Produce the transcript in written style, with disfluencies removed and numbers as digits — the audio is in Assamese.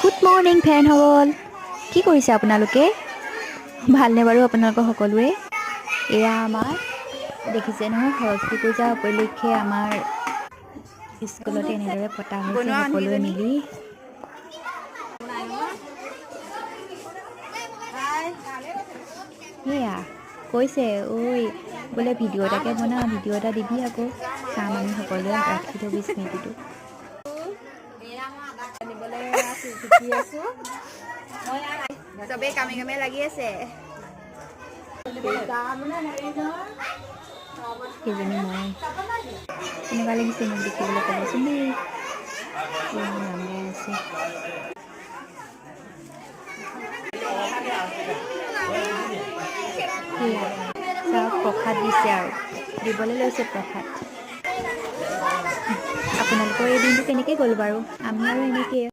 গুড মৰ্ণিং ফ্ৰেণ্ডসকল, কি কৰিছে আপোনালোকে? ভালনে বাৰু আপোনালোকৰ সকলোৰে? এয়া আমাৰ দেখিছে নহয়, সৰস্বতী পূজা উপলক্ষে আমাৰ স্কুলতে এনেদৰে পতা হৈছে সকলোৱে মিলি। সেয়া কৈছে, ঐ বোলে ভিডিঅ' এটাকে বনা, ভিডিঅ' এটা দিবি আকৌ, চাম আমি সকলোৱে, ৰাখি থবি স্মৃতিটো। আনিবলৈ শিকি আছো। চবেই কামে কামে লাগি আছে। সেইজনী মই। কেনেকুৱা লাগিছে মোক দেখিবলৈ ক'বচোন দেই। এয়া নাম গাই আছে। সেয়া চাওক, প্ৰসাদ দিছে আৰু দিবলৈ লৈছে প্ৰসাদ। আপোনালোকৰ এই দিনটো কেনেকৈ গ'ল বাৰু? আমি আৰু এনেকেই